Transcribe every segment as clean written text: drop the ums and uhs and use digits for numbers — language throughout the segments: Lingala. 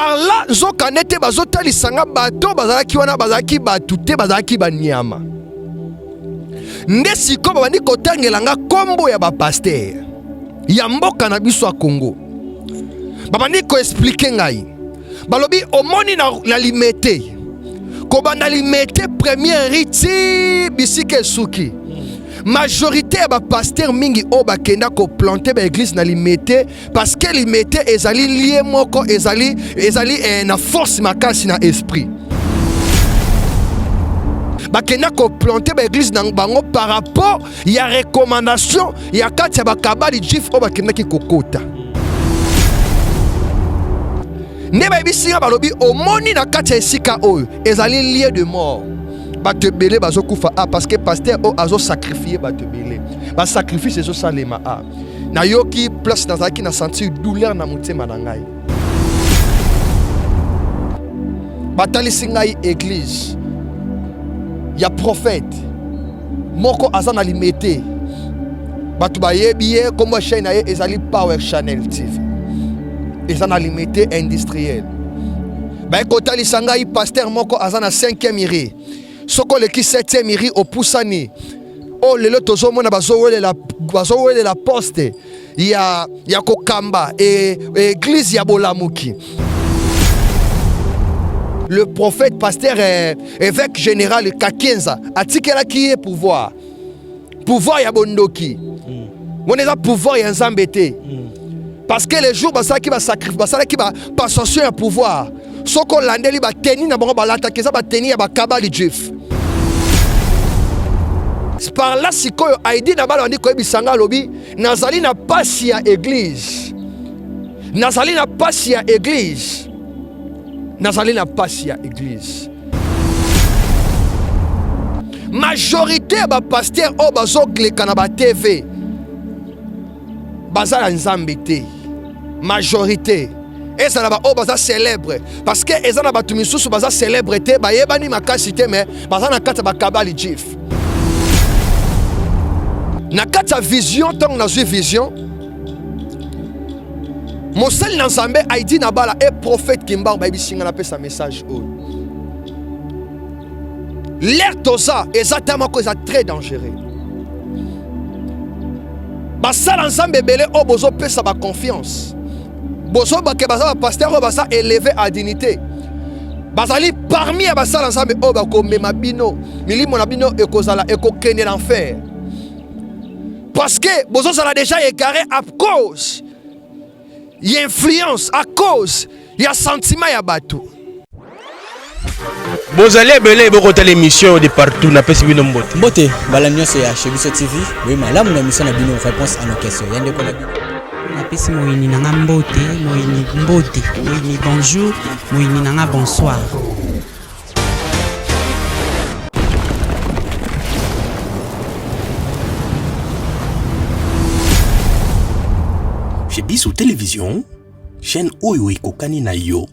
Par là nzoka nde te bazotalisa nga bato bazalaki wana bazalaki bato te, bazalaki banyama. Nde sikoyo babandi kotangela nga kombo ya bapaster ya mboka na biso ya Congo. Babandi koexplike ngai, balobi omoni na, na Limete, kobanda Limete première rue ti bisika esuki, majorité ya bapaster mingi oyo bakenda koplante baeglise na Limete, parce que Limete ezali lie moko ezali, ezali eh, na force makasi na esprit. Bakenda koplante baeglise na bango par rapport ya recommandation ya kati ya bakabali juif oyo bakendaki kokota. Nde bayebisi nga, balobi omoni na kati ya esika oyo ezali lieu de mort, bato ebele bazokufa a parce que pasteur oyo azosacrifie bato ebele, basacrifice ezosalema a. Nayoki place nazalaki na sentir douleur na motema na ngai. Batalisi ngai église ya prophète moko aza na Limete, bato bayebi ye, kombo ya chaîne na ye ezali Power Channel TV, eza na Limete industriel. Baye kotalisa ngai pasteur moko aza na 5e rue, soki oleki 7e rue opusani oyo lelo tozomona bazowelela, bazowelela poste ya, ya kokamba e, eglise ya bolamuki. Le prophète pasteur eh, évêque général Kakienza atikelaki ye pouvoir, pouvoir ya bondoki wana eza pouvoir ya Nzambe te, parce que les jours basalaki basacrifice, basalaki ba passation ya pouvoir, soki olandeli bateni na bango balataki eza bateni ya bakabali juif. Par là sikoyo Aidi na bala bandi koyebisa nga, alobi nazali na pasi ya église, nazali na pasi ya église, nazali na pasi ya église. Majorité ya bapaster oyo bazogleka na ba TV baza na Nzambe te. Majorité ezala baoyo baza célèbre, parce que eza na bato misusu baza célèbre te, bayebani makasi te, mais baza na kati ya bakabali juif. Na kati ya vision, ntango nazwi vision, mosali na Nzambe Aidi na bala e prophète Kimbangu bayebisi nga napesa message oyo. L'air toza eza ta moko eza très dangereux. Basala Nzambe ebele oyo bozopesa ba confiance, bozobake baza bapaster oyo baza élevé à dignité, bazali parmi ya basala Nzambe oyo bakomema bino, milimo na bino ekozala ekokende na enfer, parce que bozozala déjà égaré à cause ya influence, à cause ya sentiment ya bato. Bozali ebele bokotala émission de partout, napesi bino mbote. Mbote mbala nyonso ya Chez Biso TV, boye malamu na émission na bino réponse à nos questions. Ya ndeko na bino. Napesi moyini na nga mbote, moyini mbote, moyini bonjour, moyini na nga bonsoir. Chez Biso Télévision, chaîne oyo ekokani na yo.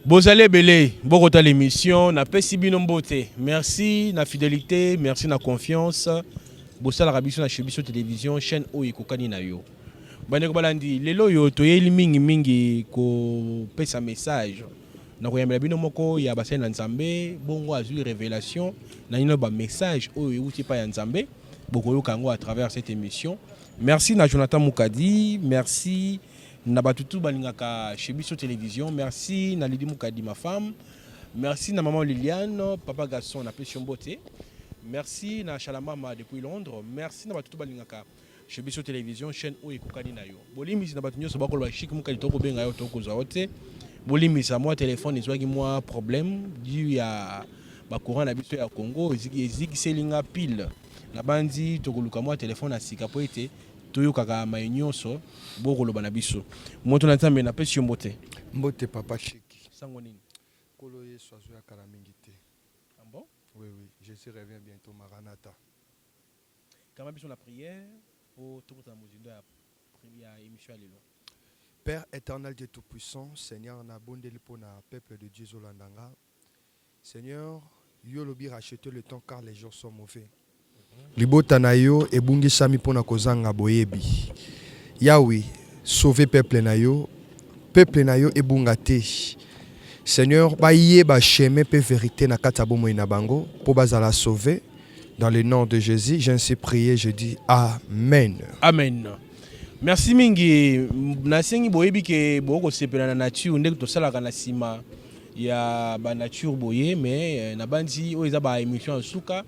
Bozali ebele bokotala émission, napesi bino mbote. Merci na fidélité, merci na confiance. Bosalaka biso na Chez Biso Télévision, chaîne oyo ekokani na yo. Bandeko balandi, lelo oyo toyeli mingi mingi kopesa message na koyambela bino moko ya basali na Nzambe, bongo azwi révélation na nino ba message oyo euti epai ya Nzambe, bokoyoka yango à travers cette émission. Merci na Jonathan Mukadi, merci na bato tu balingaka Chez Biso Télévision, merci na Lydie Mukadi ma femme, merci na maman Liliane, papa Gaston na pesi yo mbote, merci na Chalamama depuis Londres, merci na bato tu balingaka Chez Biso Télévision, chaîne oyo ekokani na yo. Bolimbisi na bato nyonso bakoloba Chic Mukadi tokobenga yo tokozwa yo te. Bolimbisa mwa téléphone ezwaki mwa problème dû ya ba courant na biso ya Congo ezikiseli nga pile. Nabandi tokoluka mwa téléphone ya sika po ete toyokaka maye nyonso bokoloba na biso. Moto na Nzambe napesi yo mbote. Mbote papa Chic. Sango nini? Nkolo Yesu azoya kala mingi te. Ah bon? Oui oui, Jésus revient bientôt, Maranatha. Kamba biso na prière po tokota na mozindo ya ya émission ya lelo. Père éternel Dieu tout-puissant, Seigneur na bondeli po na peuple de Dieu ezolanda nga. Seigneur, yo olobi racheter le temps car les jours sont mauvais. Libota na yo ebungisami pona kozanga boyebi. Yahweh, sauver peuple na yo. Peuple na yo ebunga te. Seigneur, bayeba chemin pe verite na kati ya bomoi na bango po bazala sauve. Dans le nom de Jesus, j'ai ainsi prié, je dis Amen. Amen. Merci mingi. Nasengi boyebi ke bokosepela na nature ndenge tosalaka na sima ya ba nature boye mais eh, nabanzi oyo eza ba émission ya suka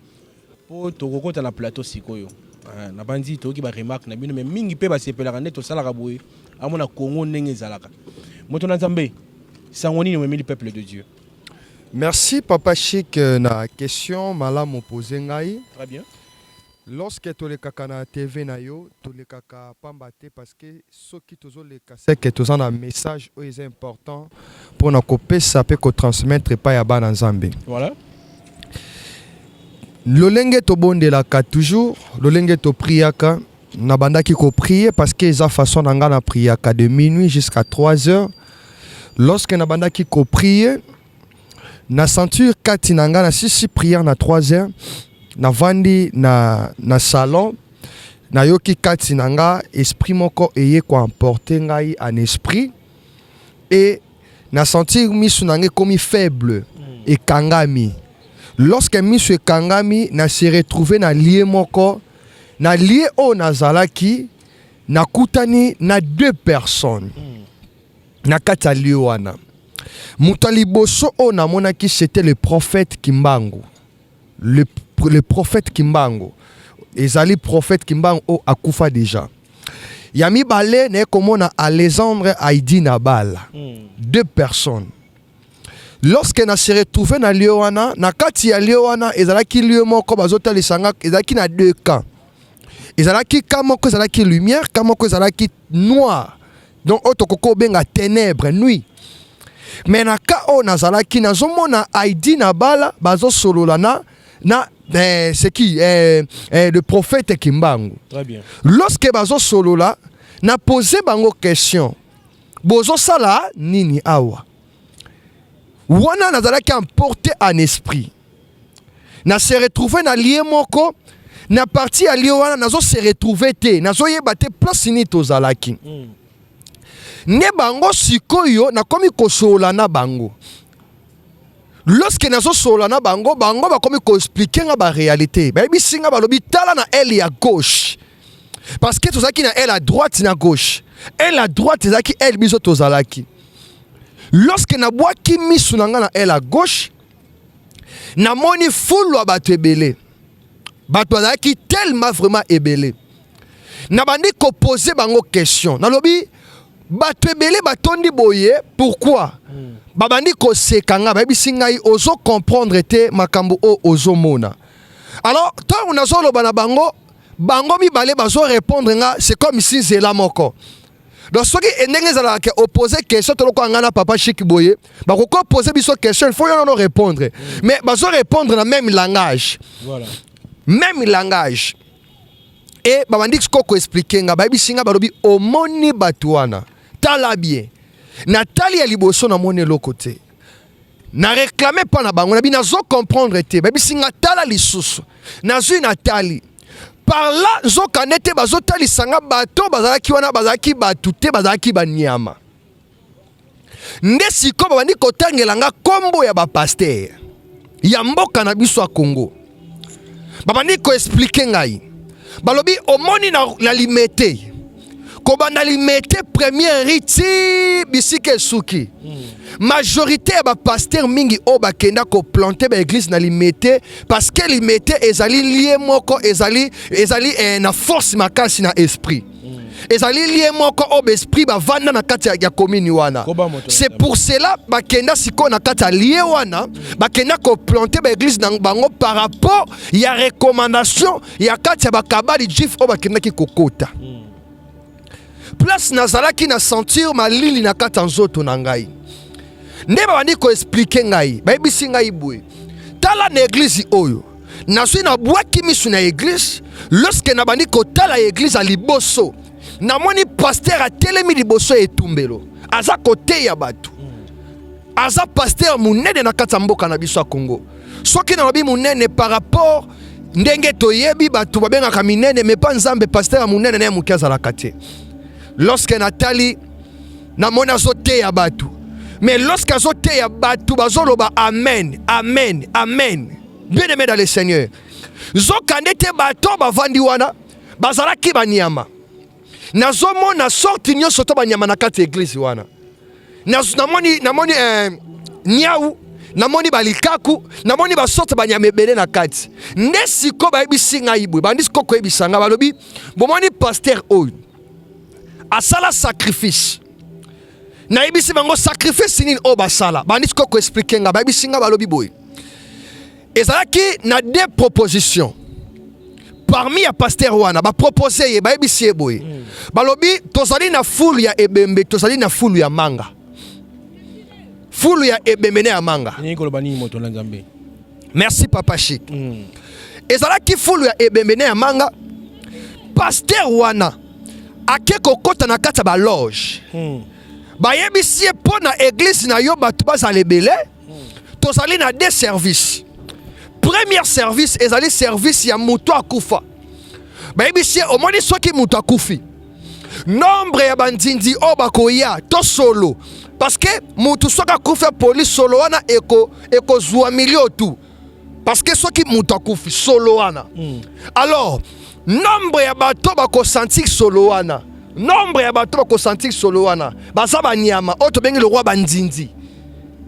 po tokokota na plateau sikoyo. Ah, nabanzi toyoki ba remarque na bino mais mingi pe basepelaka nde tosalaka boye amona Congo ndenge ezalaka. Moto na Nzambe, sango nini omemeli peuple de Dieu? Merci papa chic euh, na question malamu pose ngai. Très bien. Lorsque tolekaka na TV na yo tolekaka pamba te parce que soki tozoleka c'est que toza na message oyo eza important pona kopesa pe ko transmettre epai ya bana Nzambe. Voilà. Lolenge tobondelaka toujours, lolenge topriaka, nabandaki ko prier parce que eza façon na nga na priaka de minuit jusqu'à 3 heures. Lorsque nabandaki ko prier, na sentir kati na nga na sisi prière na 3 heures, navandi na, na salon, nayoki kati na nga esprit moko eye ko emporter ngai en esprit et na sentir misu na nga ekomi faible, ekangami. Lorsque misu ekangami, na se retrouver na lieu moko, na lieu oyo nazalaki, nakutani na deux personnes na kati ya lieu wana. Moto ya liboso oyo namonaki c'était le prophète Kimbangu. Le, le prophète Kimbangu. Ezali prophète Kimbangu oyo akufa déjà. Ya mibale naye komona Alexandre Aidi Nabal. Deux personnes. Lorsque na se retrouver na lieu wana, na kati ya lieu wana ezalaki lieu moko bazotalisa nga ezalaki na deux camps. Ezalaki camp moko ezalaki lumière, camp moko ezalaki noir. Donc oyo tokoki kobenga ténèbres, nuit. Mais na cas oyo nazalaki nazomona Aidi na bala bazosolola na na eh, c'est qui eh, eh, le prophète Kimbangu. Très bien. Lorsque bazosolola na poser bango question, bozosala nini awa? Wana nazalaki emporté en esprit. Na se retrouver na lieu moko na partie ya lieu wana nazo se retrouver te, nazoyeba te place nini tozalaki. Nde bango sikoyo nakomi kosolola na bango. Lorsque nazosolola na bango, bango bakomi koexplike nga ba réalité. Bayebisi nga balobi tala na aile ya gauche. Parce que tozalaki na aile à droite na gauche. Aile à droite ezalaki aile biso tozalaki. Lorsque nabwaki misu na nga na aile à gauche, namoni foule ya bato ebele. Bato bazalaki tellement vraiment ebele. Nabandi kopose bango question. Nalobi bato ebele batondi boye pourquoi? Babandi koseka nga, bayebisi ngai ozo comprendre te makambo oyo ozomona. Alors ntango nazoloba na bango, bango mibale bazo répondre nga c'est comme si nzela moko. Donc soki ndenge ezalaka ke opose question tolokola nga na papa Chic boye, bakoki opose biso question, il faut yo nono répondre. Mais bazo répondre na même langage. Voilà. Même langage. Et babandi sikoyo koexplike nga, bayebisi nga balobi omoni bato wana, tala bien. Natali ya liboso namoni eloko te. Na réclame pa na bango, nabi nazo comprendre te. Bayebisi nga tala lisusu. Nazwi natali. Par là nzoka nde te bazotalisa nga bato bazalaki wana bazalaki bato te, bazalaki banyama. Nde sikoyo babandi kotangela nga kombo ya ba pasteur ya mboka na biso ya Congo. Babandi koexplike ngai, balobi omoni na, na Limete, kobanda Limete première rue ti bisika esuki, majorité ya ba pasteur mingi oyo bakenda koplante ba église na Limete parce que Limete ezali lieu moko ezali, ezali eh, na force makasi na esprit. Ezali lieu moko oyo ba esprit bavanda na kati ya commune wana. C'est pour cela bakenda sikoyo na kati ya lieu wana, bakenda koplante ba église na bango par rapport ya recommandation ya kati ya bakabali juif oyo bakendaki kokota. Place nazalaki na sentir malili na kati ya nzoto na ngai. Nde babandi koexplike ngai, bayebisi ngai boye, tala na église oyo nazwi nabwaki misu na église. Lorsque nabandi kotala église ya liboso, namoni pasteur atelemi liboso ya etumbelo, aza koteya bato. Aza pasteur monene na kati ya mboka na biso ya Congo. Soki nalobi monene par rapport ndenge toyebi bato babengaka minene, mais pas Nzambe, pasteur ya monene na ya moke azalaka te. Lorsque natali, Namoni azoteya bato, mais lorsque azoteya bato bazoloba amen, amen, amen. Bien aimé dans le Seigneur, nzokande te bato bavandi wana bazalaki banyama. Nazomona sorte nyonso to banyama na kati ya eglise wana. Namoni, namoni niau, namoni balikaku, namoni basorte banyama ebele na kati. Nde sikoyo bayebisi ngai boye, bandi sikoyo koyebisa ngai, balobi bomoni pasteur oyo asala sacrifice. Nayebisi bango sacrifice nini oyo basala, bandi sikoyo koexpliquer ngai, bayebisi ngai, balobi boye, ezalaki na deux propositions parmi ya pasteur wana. Bapropose ye, bayebisi ye boye, balobi tozali na fulu ya ebembe, tozali na fulu ya manga, fulu ya ebembe na ya manga. Elingi koloba nini, moto na Nzambe? Merci, papa Chic. Ezalaki fulu ya ebembe na ya manga. Pasteur wana ake kokɔta na kati ya baloge. Bayebisi ye, mpo na église na yo bato bazala ebele, tozali na deux services. Premier service ezali service ya moto akufa. Bayebisi ye, omoni, soki moto akufi, nombre ya bandindi oyo bakoya to solo, parce que motu soki akufi apoli, solo wana ekozwa milio tu, parce que soki moto akufi, solo wana, alors nombre ya bato bakosentir solo wana, nombre ya bato bakosentir solo wana baza banyama oyo tobengi lokwa bandindi.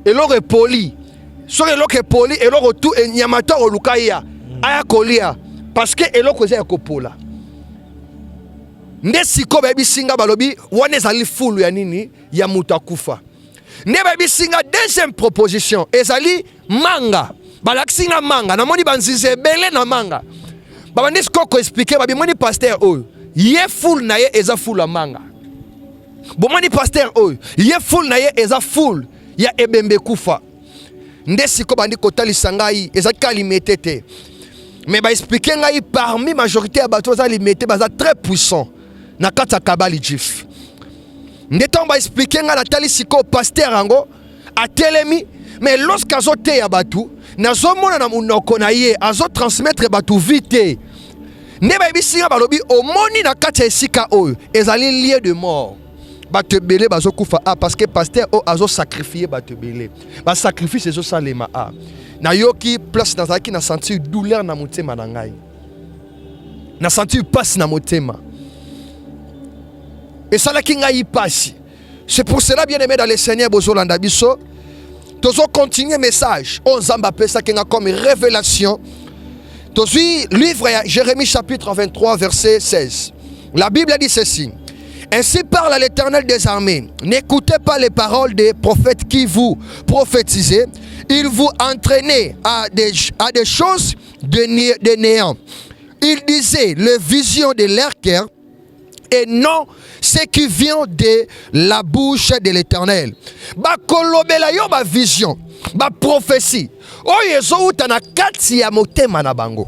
Eloko epoli, soki eloko epoli, eloko tu nyama to akoluka ya aya kolia, parce que eloko eza ya kopola. Nde sikoyo bayebisi nga, balobi wana ezali fulu ya nini? Ya moto akufa. Nde bayebisi nga deuxième proposition ezali manga. Balakisi nga manga, namoni banzinzi ebele na manga. Babandi sikoyo koexpliquer, babimoni pasteur oyo, ye fulu na ye eza fulu ya manga. Bomoni pasteur oyo, ye fulu na ye eza fulu ya ebembe kufa. Nde sikoyo bandi kotalisa ngai, ezalaki kaka Limete te, mais baexpliquer ngai parmi majorité ya bato baza Limete baza très puissant na kati ya kabbale juif. Nde ntango baexpliquer ngai, natali sikoyo pasteur yango atelemi, mais lorsque azoteya bato, nazomona na monoko na ye azotransmettre bato vie te. Nde bayebisi nga, balobi omoni na kati ya esika oyo ezali lieu de mort, bato ebele bazokufa a parce que pasteur oyo azosacrifier bato ebele, basacrifice ezosalema a. Nayoki place nazalaki, na sentir douleur na motema na ngai, na sentir mpasi na motema, esalaki ngai mpasi. C'est pour cela, bien aimé dans le Seigneur, bozolanda biso, tozocontinue message oyo Nzambe apesaki nga comme révélation. Tozwi livre ya Jérémie chapitre 23 verset 16. La Bible dit ceci: Ainsi parle l'Éternel des armées. N'écoutez pas les paroles des prophètes qui vous prophétisaient. Ils vous entraînaient à des choses de néant. Ils disaient les visions de leur cœur et non ce qui vient de la bouche de l'Éternel. Bakolobela yo ba vision, ba prophétie oyo ezowuta na kati ya motema na bango.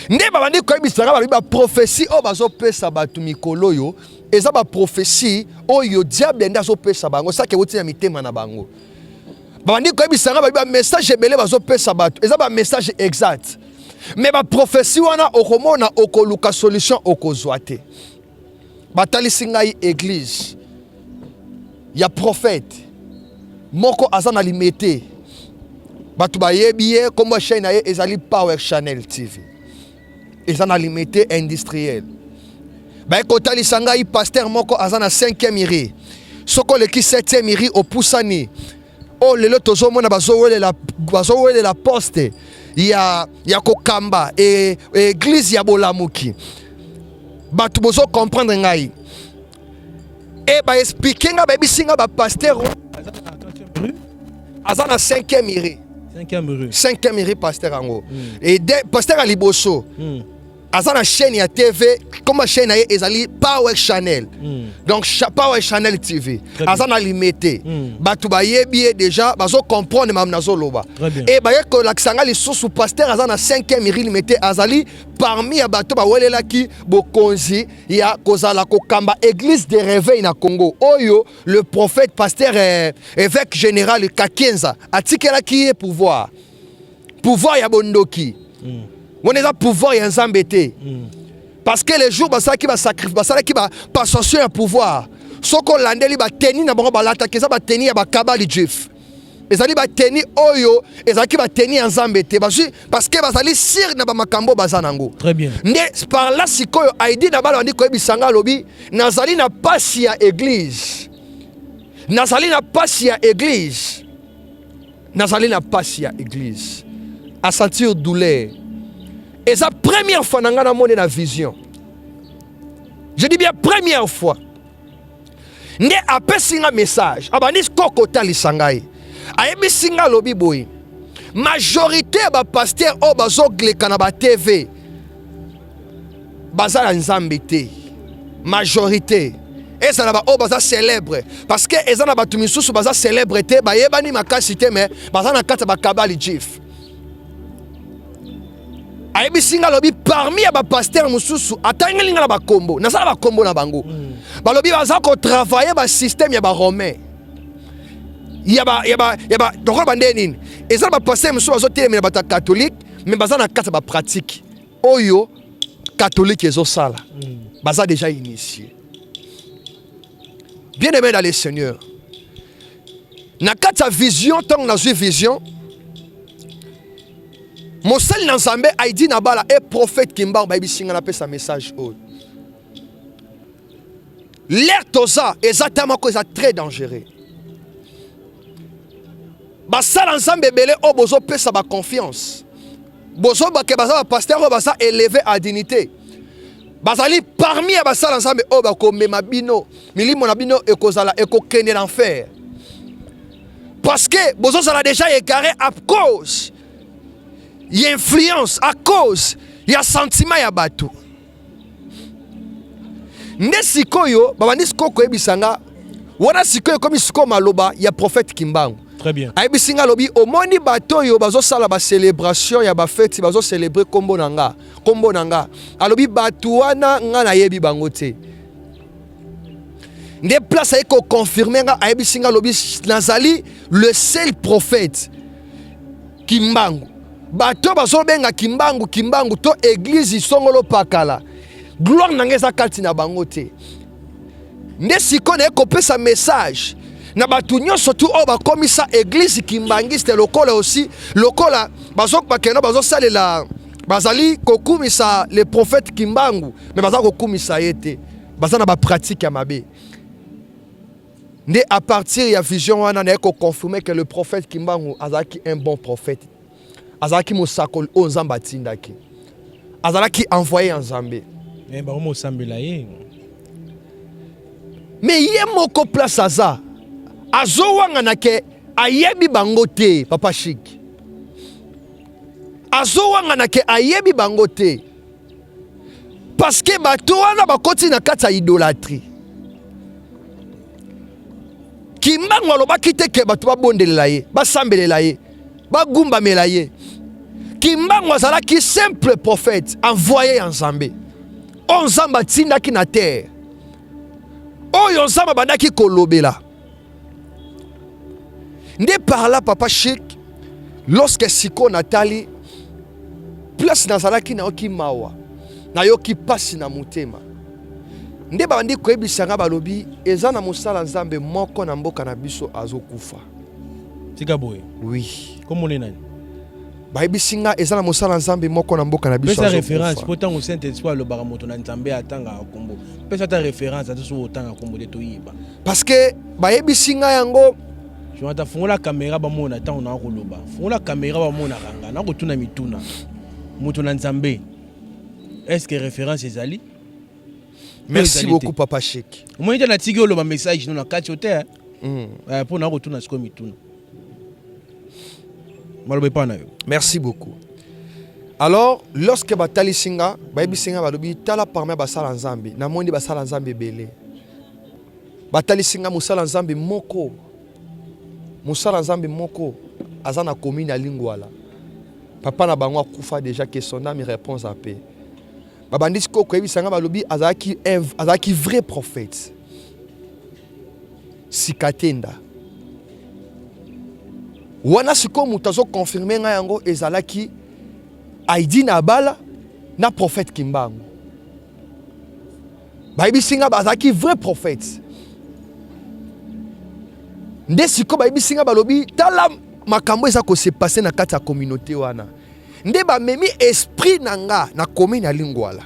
Nde babandi koyebisaka, balobi baprophétie oyo bazopesa bato mikolo oyo eza baprophétie oyo diable nde azopesa bango, saki ewuti na mitema na bango. Babandi koyebisanga, balobi bamessage ebele bazopesa bato eza bamessage exact, mais baprophétie wana okomona, okoluka solution, okozwa te. Batalisi ngai église ya prophète moko aza na Limete, bato bayebi ye, nkombo ya chaîne na ye ezali Power Channel TV, eza na Limete Industriel. Baye kotalisa ngai pasteur moko aza na 5e rue, soki oleki 7e rue, opusani oyo lelo tozomona bazowelela poste ya kokamba église ya bolamuki. Bato bozocomprendre ngai e baexpliquer ngai, bayebisi ngai bapasteur aza na 5e rue. 5e rue. 5e rue, pasteur yango e pasteur ya liboso aza na chaîne ya TV, comme chaîne na ye ezali Power Channel, donc Power Channel TV. Très Aza na Limete. Bato bayebi ye déjà, bazocomprendre makambo nazoloba. Très bien. E baye kolakisa nga lisusu pasteur aza na 5e rue Limete, azali parmi ya bato bawelelaki bokonzi ya kozala kokamba église de réveil na Congo oyo le prophète pasteur évêque général Kakienza atikelaki ye pouvoir, pouvoir ya bondoki wana eza pouvoir ya Nzambe te, parce que les jours basalaki basacrifice, basalaki bapassation ya pouvoir. Soki olandeli bateni na bango balataki, eza bateni ya bakabali juif, ezali bateni oyo ezalaki bateni ya Nzambe te. Bazwi parce que bazali sire na bamakambo baza nango. Très bien. Nde par là sikoyo Aidi na bala bandi koyebisa nga, alobi nazali na pasi ya église, nazali na pasi ya église, nazali na pasi ya église, a sentir douleur. Eza première fois na nga namoni na vision, je dis bien première fois. Nde apesi nga message, abandi sikoyo kotalisa ngai, ayebisi nga, alobi boye: majorité ya bapasteur oyo bazogleka na batv baza na Nzambe te. Majorité ezala baoyo baza célèbre, parce que eza na bato misusu baza célèbre te, bayebani makasi te, mais baza na kati ya bakabali juif. Ayebisi nga, alobi parmi ya bapasteur mosusu, atangeli nga na bakombo, nasala bakombo na bango, balobi baza kotravailler basystème ya baromain, ya ba ya ba ya ba lokola bande nini. Eza na bapasteur mosusu bazotelemela bato ya catholique, mais baza na kati ya bapratique oyo catholique ezosala, baza déjà initié. Bien aimé dans le Seigneur, na kati ya vision, ntango nazwi vision, mosali na Nzambe Aidi na bala e prophète Kimbangu bayebisi nga napesa message oyo. L'air toza eza ta moko eza très dangereux. Basala Nzambe ebele oyo bozopesa baconfiance, bozobake baza bapasteur oyo baza élevé à dignité, bazali parmi ya basala Nzambe oyo bakomema bino, milimo na bino ekozala ekokende na enfer, parce que bozozala déjà égaré à cause ya influence, à cause ya sentiment ya bato. Nde sikoyo babandi sikoyo koyebisa nga wana. Sikoyo ekomi sikoyo maloba ya prophète Kimbangu. Très bien. Ayebisi nga, alobi omoni bato oyo bazosala bacélébration ya bafeti, bazocélébrer nkombo na nga, nkombo na nga, alobi bato wana nga nayebi bango te. Nde place aye koconfirmer nga, ayebisi nga, alobi nazali le seul prophète Kimbangu. Bato bazobenga Kimbangu Kimbangu to église songolo pakala, gloire na ngai eza kati na bango te. Nde sikoyo naye kopesa message na bato nyonso tu oyo bakomisa église kimbangiste lokola aussi lokola bakenda bazosalela, bazali kokumisa le prophète Kimbangu, mais baza kokumisa ye te, baza na bapratique ya mabe. Nde à partir ya vision wana naye koconfirmer que le prophète Kimbangu azalaki un bon prophète, azalaki mosakoli oyo Nzambe atindaki, azalaki envoyé ya Nzambe. Bango mosambela ye. Mais ye moko place aza azowangana ke ayebi bango te. Papa Chik azowangana ke ayebi bango te, parce que bato wana bakoti na kati ya idolâtrie. Kimbangu alobaki te ke bato babondelela ye, basambelela ye, bagumbamela ye. Kimbangu azalaki simple prophète envoyé ya Nzambe, oyo Nzambe atindaki na terre, oyo Nzambe abandaki kolobela. Nde par là, papa Chik, lorsque sikoyo natali place nazalaki, nayoki mawa, nayoki mpasi na motema. Nde babandi koyebisa nga, balobi eza na mosala Nzambe moko na mboka na biso azokufa. Tika boye. Oui. Komona nani? Bayebisi nga eza na mosala Nzambe moko na mboka na biso. Pesa référence, po ntango Saint Esprit alobaka, moto na Nzambe atangaka kombo. Pesa ata référence, ata soki otanga kombo te, toyeba. Parce que bayebisi nga yango. Jonathan, fungola caméra bamona. Ntango na koloba fungola caméra bamonaka nga nakotuna mituna. Moto na Nzambe, est ce que référence ezali? Merci beaucoup, papa Chik. Omoni te, natiki oloba message no na kati yo te mpo na kotuna sikoyo mituna. Maloba epai na yo. Merci beaucoup. Alors lorsque batalisi nga, bayebisi nga, balobi tala parmi basala Nzambe, namoni basala Nzambe ebele. Batalisi nga mosala Nzambe moko, mosala Nzambe moko aza na commune ya Lingwala. Papa na bango akufa déjà, que son âme repose en paix. Babandi sikoyo koyebisa nga, balobi azalaki vrai prophète Sikatenda wana. Sikoyo moto azoconfirmer ngai yango ezalaki Aidi na abala na prophète Kimbangu. Bayebisi nga bazalaki vrai prophète. Nde sikoyo bayebisi nga, balobi tala makambo eza ko se passer na kati ya communauté wana. Nde bamemi esprit na nga na commune ya Lingwala.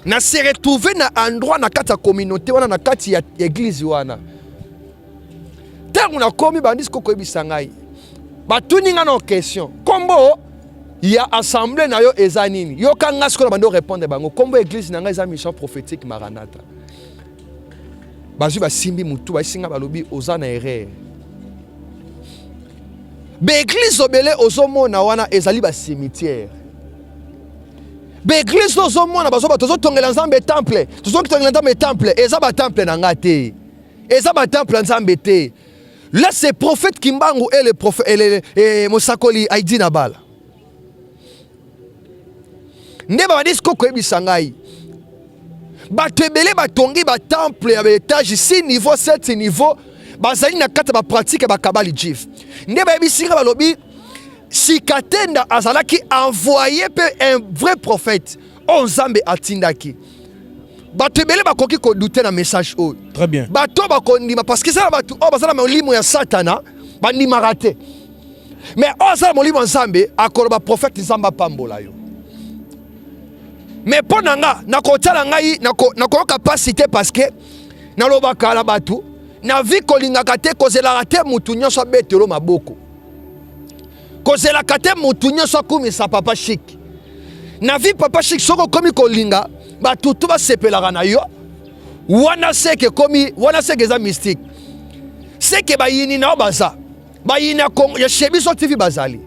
Na se retrouver na endroit na kati ya communauté wana, na kati ya église wana. Ntango nakomi, bandi sikoyo koyebisa ngai, batuni nga na question, kombo ya assemblée na yo eza nini? Yoka nga sikoyo na bandi orépondre bango, kombo église na ngai eza Mission Prophétique Maranatha. Bazwi, basimbi mutu, bayebisi nga, balobi oza na erreur. Baéglise obele ozomona wana ezali bacimetière. Baéglise ozomona bazoba, tozotongela Nzambe temple, tozotongela Nzambe temple, eza batemple na nga te, eza batemple ya Nzambe te. Là, c'est prophète Kimbangu et le prophète et le, et mosakoli Aidi Nabala. Nde babandi sikoyo koyebisa ngai, bato ebele batongi batemple ya baétage 6 niveau, 7 niveau, bazali na kati ya bapratique ya bakabbale juif. Nde bayebisi nga, balobi Sikatenda azalaki envoyé mpe un vrai prophète oyo Nzambe atindaki. Bato ebele bakoki kodouter na message oyo. Très bien. Bato bakondima parce que eza na bato oyo baza na molimo ya Satana, bandimaka te. Mais oyo aza na molimo ya Nzambe akoloba: prophète, Nzambe apambola yo. Mais mpo na nga, nakotala ngai, nakoyoka mpasi te, parce que nalobaka na bato na vie, kolingaka te, kozelaka te mutu nyonso abetelo maboko, kozelaka te mutu nyonso akumisa papa Chik na vie. Papa Chik, soki okomi kolinga bato tu basepelaka na yo, wana seke ekomi, wana seke eza mystique, seke bayini na yo baza bayini ya Chez Biso TV bazali.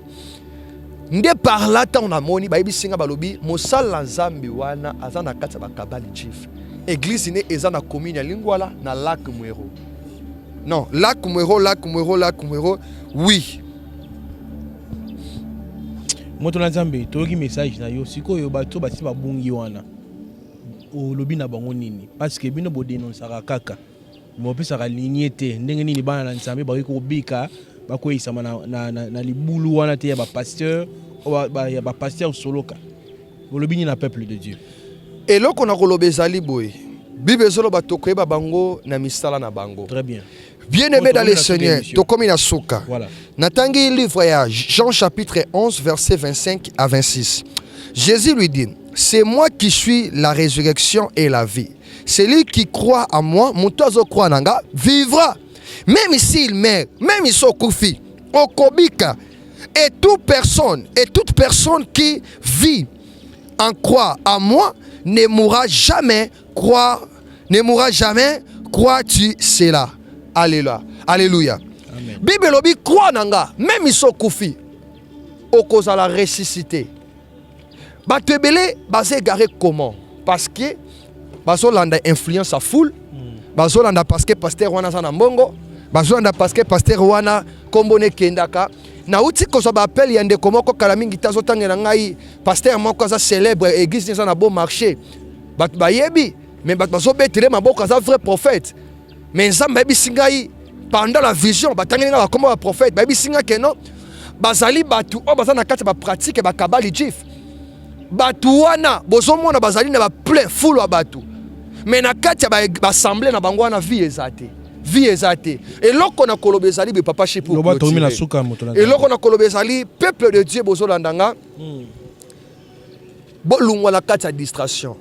Nde par là, ntango namoni, bayebisi nga, balobi mosala Nzambe wana aza na kati ya bakabbale juif. Église ne eza na commune ya Lingwala, na Lac Mwero, non, Lac Mwero, Lac Mwero, Lac Mwero, oui. Moto na Nzambe, toyoki message na yo. Sikoyo bato basi babungi wana, olobi na bango nini? Parce que bino bodénonçaka kaka, bopesaka ligne te. Ndenge nini bana na Nzambe bakoki kobika, bakweyisama na libulu wana te ya bapasteur ya bapasteur soloka? Bolobi nini na peuple de Dieu? Eloko na koloba ezali boye: Bible ezoloba tokoyeba bango na misala na bango. Très bien. Bien aimé dans le Seigneur, tokomi na suka. Voilà. Natangi livre ya Jean chapitre 11, verset 25 à 26. Jésus lui dit: c'est moi qui suis la résurrection et la vie. Celui qui croit à moi, moto azocroire na nga, vivra même s'il meurt. Même si okufi, okobika. Et toute personne qui vit en croit à moi ne mourra jamais. Croire ne mourra jamais. Crois-tu cela? Alléluia, alléluia. Bible elobi: croire na nga, même si okufi, okozala ressuscité. Bato ebele baza égaré. Comment? Parce que bazolanda influence ya foule, bazolanda parce que pasteur wana aza na mbongo, bazolanda parce que pasteur wana nkombo nekendaka. Nauti kozwa baappel ya ndeko moko kala mingi te, azotangela ngai pasteur moko aza célèbre, église eza na Beau Marché, bato bayebi, mais bato bazobetele maboko, aza vrai prophète. Mais Nzambe ayebisi ngai pendant la vision, batangeli ngai bakombo baprophète, bayebisi ngai ke non, bazali bato oyo baza na kati ya bapratique ya bakabbale juif. Bato wana bozomona bazali na baplein foule ya bato, mais na kati ya baassemblée na bango wana, vie eza te, vie eza te. Eloko na koloba ezali be, papa Chic, eloko na koloba ezali: peuple de Dieu, bozolanda nga, bolungwa na kati ya distraction,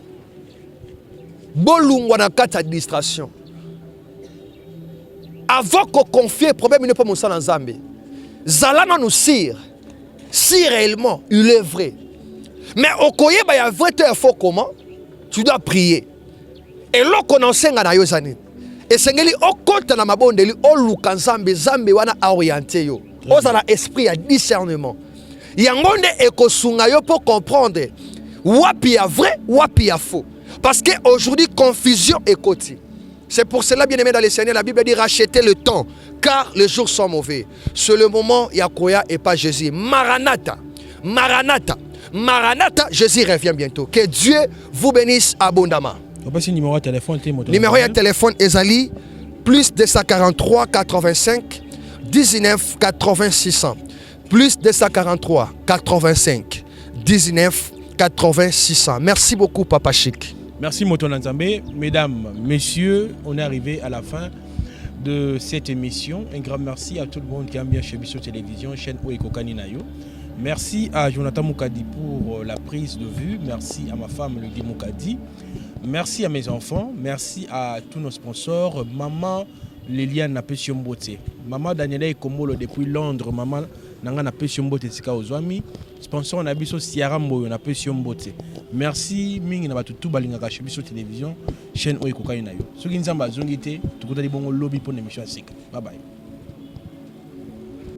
bolungwa na kati ya distraction. Avant koconfier problème ino mpo mosala Nzambe, zala nanu sûr si réellement il est vrai. Mais okoyeba ya vrai to ya faux comment? Tu dois prier. Eloko na osenga na yo eza nini? Esengeli okɔta na mabondeli, oluka Nzambe, Nzambe wana aoriente yo, ozala esprit ya discernement. Yango nde ekosunga yo mpo comprendre wapi ya vrai, wapi ya faux, parce que aujourd'hui confusion ekoti. C'est pour cela, bien aimé dans le Seigneur, la Bible dit: rachetez le temps, car les jours sont mauvais. C'est le moment ya koya epa Jésus. Maranatha, Maranatha, Maranatha, Jésus revient bientôt. Que Dieu vous bénisse abondamment. Opesi numéro ya téléphone te, moto? Numéro ya téléphone ezali plus 243 85 19 80 600. Plus 243 85 19 80 600. Merci beaucoup, Papa Chic. Merci, moto na Nzambe. Mesdames, messieurs, on est arrivé à la fin. de cette émission. Un grand merci à tout le monde qui aime bien chez Biso Télévision, chaîne oyo ekokani na yo. Merci à Jonathan Moukadi pour la prise de vue. Merci à ma femme, Lydie Moukadi. Merci à mes enfants. Merci à tous nos sponsors. Maman Liliane napesi yo mbote. Maman Daniela Ekombolo depuis Londres. Maman na nga, napesi yo mbote esika ozwami. Sponsor na biso Siara Mboyo, napesi yo mbote. Merci mingi na bato tu balingaka chez Biso Télévision, chaîne oyo ekokani na yo. Soki Nzambe azongi te, tokutani bongo lobi mpo na émission ya sika. Bye bye.